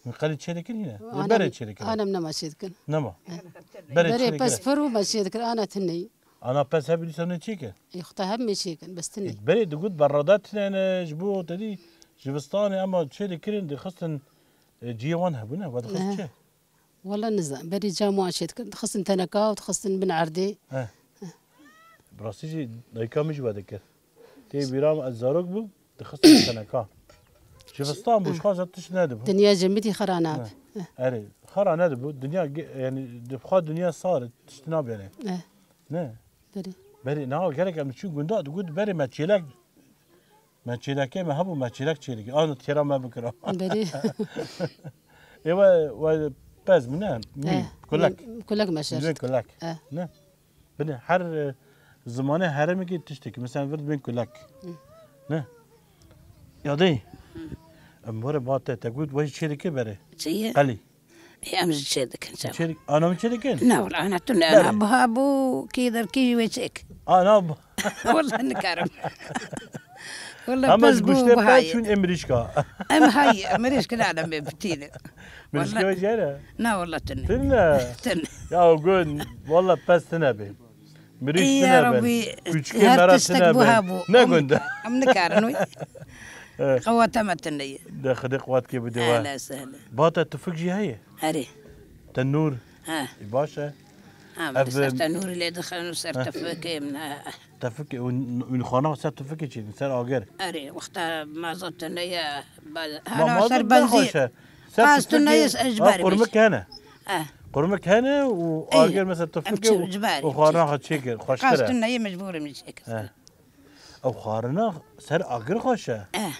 Min qelî çê dikir yine? Ana Berê mi-, çê dikir? Ana min nema çê dikir. Nema? Eh. Berê Berê çê dikir? Pez pir bû me çê dikir, ana tineyî. Ana pez hebî dîsa ne çê kir? Ê, xwe te hebmê çê kin, bes tineyî. Ê, berê digot berrada tinene, ji bo te dî jibistanê ema çê dikirin, dixistin, e, ciyê wan hebûne, we dixist Eh. çi? Wala nizan. Berî cam wan çê dikin. Dixistin teneka û dixistin bin erdê. He. Bi rastî jî dayika min jî we dikir. Tê bîra min ez zarok bûm, dixistin teneka. Jivistan bû, He. ji xwe zat tişt nedibû. Dinya cemidî xera nabe. He. He. Erê, xera nedibû. Dinya ge-, yani, di xwe dinya sar e, tişt nabêne. He. Ne? Berî. Berî, niha gerek em çû gunda, digot berê me çêlek Me çêlekê me hebû, me çêlek çêlekê. An têra me bikira. Belê. Ê we, we pez bû ne? Mî, Eh, kulek. Kulek me şert. Mî kulek. Eh. Ne? Binê her, e, zimanê herêmekê tiştekî. Mesela vir dibên kulek. Hı. Ne? Ya dey. Em were ba te, te got we jî çêlekê berê. Çi ye? Qelî. Ê, em jî çê dikin, çawa? Çê dik-, ana min çê dikin? Na, wala, ana tu ne, Berê. Ana biha bû, kî der kî wê çêk. Ana bu- Wala nikarim. Wala Ama pez ji bû, guştê biha pez ye. Çûn ê mirîşka. Em hay, mirîşka ne adam bê bitîne. Mirîşka Wala. We jere? Na, wala tu ne. Tu ne? Tu ne. Ya o gün, wala pez tu ne be. Mirîş Ey, tine ya ben. Rabbî, Küçükê her mera tiştek tine buha ben. Bû. Ne Em, gunda? Em nikarin wî. Evet. Qewata me tine ye. De Xwedê qewat kê bide we. Ehlen sehlen. Bata tufik jî heye? Herê. Tenûr. Ha. E, baş e. Ha, Ev, ser em, tenûrî lê dixin û ser ha. Tufikê min, ha. Tufik, û, û xana ser tufikê çî, ser agir. Erê, wexta mazot tune ye, ba-, Ma-, hana mazot ser ne benzîn. Xweş e. Ser Qaz tune tufikê, ye, ez ha, berê qurmik bêjim. Hene. Ha. Qurmik hene û Ey, agir mesela em tufik çi-, û, cibarê û xwarina çi-, xwe çêkir, xweştir e. Qastin neyê mecbûr em çêkir. Eh. Ew xwarina ser agir xweş e. Eh.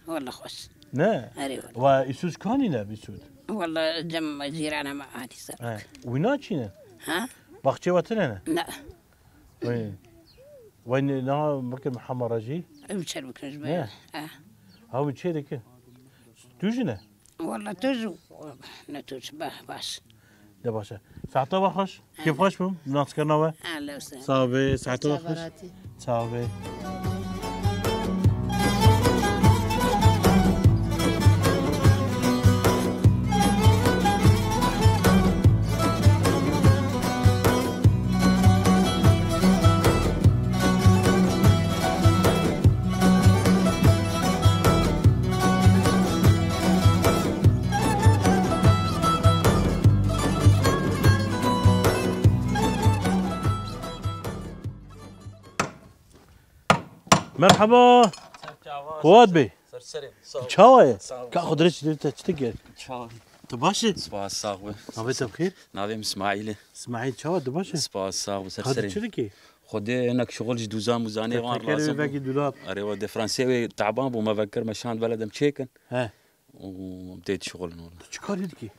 Walla xweş. Ne? Erê walla. Wa îsûd kanî ne bîsûd? Walla cem cîrana me anî ser. Eh. Wî naçîne? Ha? Baxçê we tine ne? Ne. Wey. Wey ne, na bikir Mihamara jî? Ew çer bikin ji Ne? me. Ha. Ha, wî çê dikin. Tu jî ne? Walla tu jî ne tu jî ba-, baş. De baş e. Saeta we xweş. Kêf xweş bûm. Naskirina we. Ahlan we sahlan. Sağ be. Saeta we xweş. Çabaratî. Sağ be. Merhaba. Ser çava, Kuwat ser, bê. Ser serê. Sağ ol. Çawa ye? Sağ ol. Ka xwe dirê çi te çi te kir? Çawa? Tu baş î? Spas, sağ ol. Navê te bi xêr? Navê min Smaîl e. Smaîl, çawa tu baş î? Spas, sağ ol. Ser Ka tu serê. Çi dikî? Xwedê hinek şixul ji dûzan mûzanê wan Te lazim bû. Vekî dûlab. Erê, we de Fransê wê taban bû, me vekir me şand vele dem çêkin. He. û tê dişixulin wele. Tu çi karî dikî?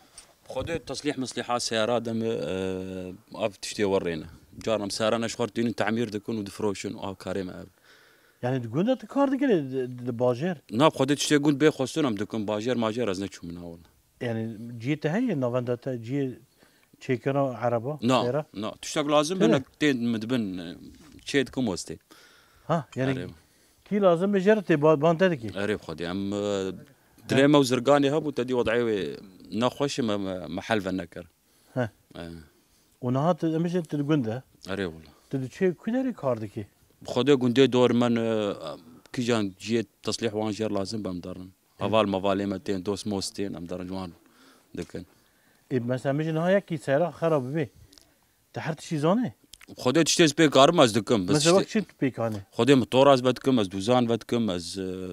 Xwedê teslîh mislîha seyara de me, e, ev tiştê werê ne. Carna em seyara ne ji xwe tînin temîr dikin û difiroşin û ev karê me ev. Yani di gund de tu kar dikirî, di, di bajêr? Na, xwedê tiştê gund bê xwestin em dikin, bajêr majêr ez neçûm na wele. Yani cihê te heye, navenda te cihê çêkirina ereba, Na, seyara? Na. Tiştek lazim Tine? Hinek tên min dibin, e, çê dikim westê. Ha, yani Erê. Kî lazim be jê re tê ba-, ban te dikî. Erê bi Xwedê. Em, e, dilê me û zirganê hebû, te dî wedayê wê nexweş e, me, me, me hel venekir. He. E. Û niha tu, em bêjin tu di gund de. Erê wela. Tu diçê ku derê kar dikî? Bi Xwedê gundê dor me ne, e, kîjan cihê teslîh wan jê re lazim be em derin. Heval mevalê me tên, dost most tên, em derin ji wan dikin. Ê, mesela, em bêjin niha yekî seyra xera bibê. Te her tiştî zanî? Xwedê tiştê ez pê karim ez dikim. Bes Mesela tiştê wek çi tu pêk anî? Xwedê motora ez vedikim, ez dûzan vedikim, ez, e,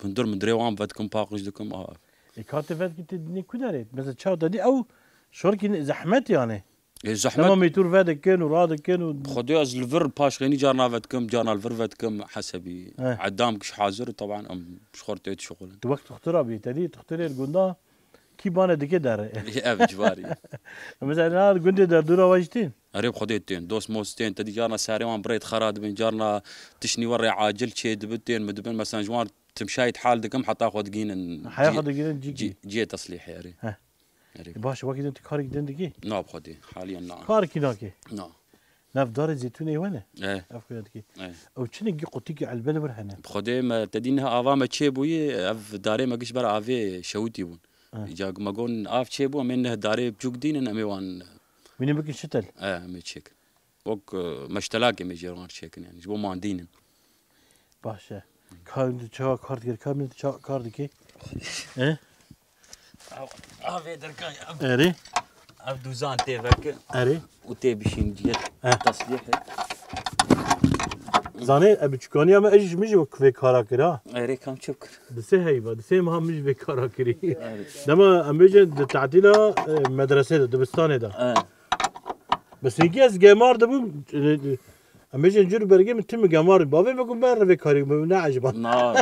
hundir mindirê wan vedikim, paqij dikim, a. Ê, ka te vedikî tê dinê ku derê? Mesela çawa te dî ew şorkî ne-, zehmet yani. Ê, zehmet. Dema mêtûr vedikin û radikin û Xwedê ez li vir paşxênî carna vedikim, carna li vir vedikim, hesebî. He. Edam kiş hazir, teban em ji xwe tê dişixulin. Tu wek tuxtura bî, te dî tuxturê li gunda Kî bane dike derê. Ev civarî. Mesela na gundê derdora we jî tên? Erê bi Xwedê tên. Dost most tên. Te dî carna serê wan birêt xera dibin. Carna tiştnî we rê acil çê dibin tên mi dibin. Mesela ji wan timşayî hal dikim heta xwe digînin. Heya xwe digînin cî-, cî-, cî-, cîyê teslîhê erê. Heh. Erê. E, baş, wekî din tu karek din dikî? Na bi Xwedê. Haliyen na. Karekî nakê? Na. Nav darê zeytûnê we ne? E. Ev xuya dikî. E. Ew çi ne gî qutîkî elbe li vir hene? Bi Xwedê me te dî niha ava me çê bûyî, ev darê me giş ber avê şewitî bûn. E. Îca me gon av çê bû, em ê neh darê biçûk dînin, em ê wan Wînî bikin şitel? E, em ê çêkin. Wek, e, meştelakê me jê wan çêkin yani. Ji bo mandînin. Baş e. Ka min tu çawa kar dikir, ka min tu çawa kar dikî? He? Ev, ev ê derkay, ev, Erê? Ev dûzan tê veke Erê? Û tê bişîn ciyet Eh. Teslîhê. Zanê, e, biçûkaniya me, ez ji min jî wek vê kara kir ha. Erê, kam çi bikir? Di sê heyva, di sê meha min jî vê kara kirî. Erê. Dema em bêjin di tatîla, e, medresê de, dibistanê de. Eh. Bi sêkî ez gemar dibûm, e, e, em bêjin cûr bergê min tim gemar. Bavê me got, "Me re vê karî min ne eciba." Na,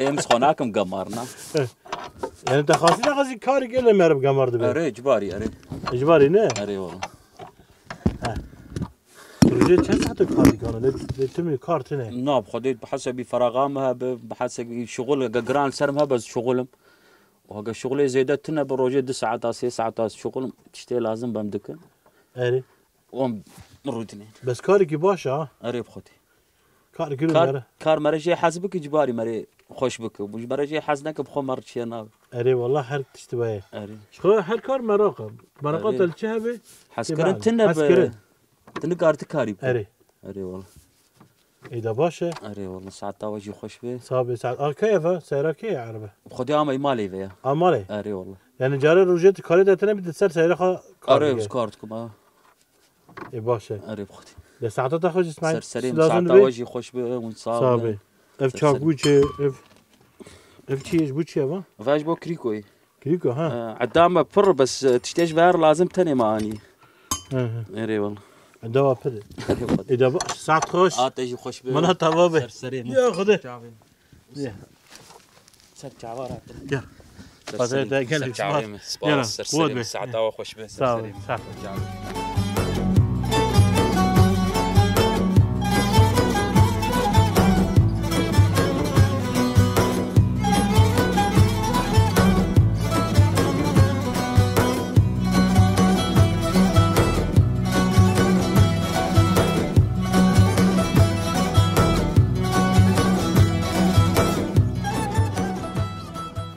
êm xwe nakim gemar, na. Yani te xasî nexasî karî gelê meriv gemar dibe. Erê, cibarî, erê. Cibarî ne? Erê, wala. He. Rojê çend saet kar dikana? Lê, lê tim kar tine? Na, bi Xwedê bi hesebî feraxa me hebe, bi hesebî şixul ge giran ser me hebe ez şixulim. Û hege şixulê zêde tune bi rojê du saeta, sê saeta ez şixulim. Tiştê lazim bem dikin. Erê. Wan rutine. Bes karekî baş e ha? Erê bi Xwedê. Kar kir û Kar, mere. Kar mere jê hez bike, cibarî mere xweş bike. Ji mere jê hez neke, bi xwe mer çiye nabe. Erê, wallah her tişt be. Erê. Ji xwe her kar meraq e. Meraqa Erê. Te li çi hebe? Hezkirin Tê tine be. Hezkirin. Tine kar ti karî bike. Erê. Erê, wallah. Ê de baş e. Erê, wallah, saeta we jî xweş be. Sağ be, saet. A, keye ve? Seyra keye erebe? Xwedê ama malê ve ya. A malê? Erê, wallah. Yani carê rojê tu karê de tine bir de ser seyra xwe kar Erê, dike. Kar dikim, ha. Ê, baş e. Erê, bi Xwedê. De saeta te xweş, Îsmaîl. Ser serê min, Silav saeta zû be. We jî xweş be, hûn sax Sağ bin. Be. Ev Ser serê çakû çi, ev, ev çi ye, ji bo çi ye va? Ve ji bo krîkoyê. Kirîko, ha. Edame pir, bes, e, tiştê ji ver lazim tenê me anî. Hı hı. Erê wala. Eda wa pir. Eda ba, saet xweş. A te jî xweş be. Mana tava be. Ser serê min. Ya Xwedê. Çavê min. Ya. Ser çava rahat. Ya. Ser Xwedê serê te min. Gelek Ser çavê spas. Min. Spas. Yala, ser serê min. Saeta wa xweş be. Ser Sağ ol, serê min. Sağ ol. Çavê min.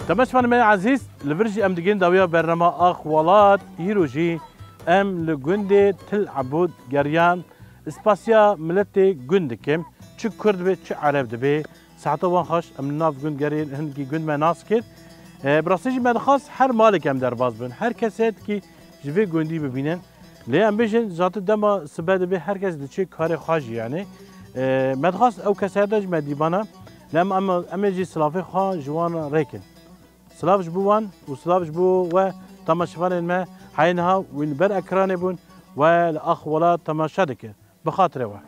Temaşevanê me ezîz, li vir jî em digihên dawiya bernama Ax Welat. Îro jî em li gundê Til Ebûd geriyan. Spasiya miletê gund dikim. Çi Kurd be, çi Ereb dibe. Saeta wan xweş, em li nav gund gerê, hingî gund me nas kir. E, bi rastî jî me dixwast her malek em derbas bin. Her kesê dikî ji vê gundî bibînin. Lê em bêjin, zaten dema sibe dibe, her kes diçe karê xwe jî, yanî. E, me dixwast ew kesayeta ji me dîbana. Lê em, em, em ê jî silavê xwe ji wan rêkin. Silav ji bo wan û silav ji bo we temaşevanên me, heyê niha wî li ber ekranê bûn, we li Ax Welat temaşe dike. Bi xatirê we.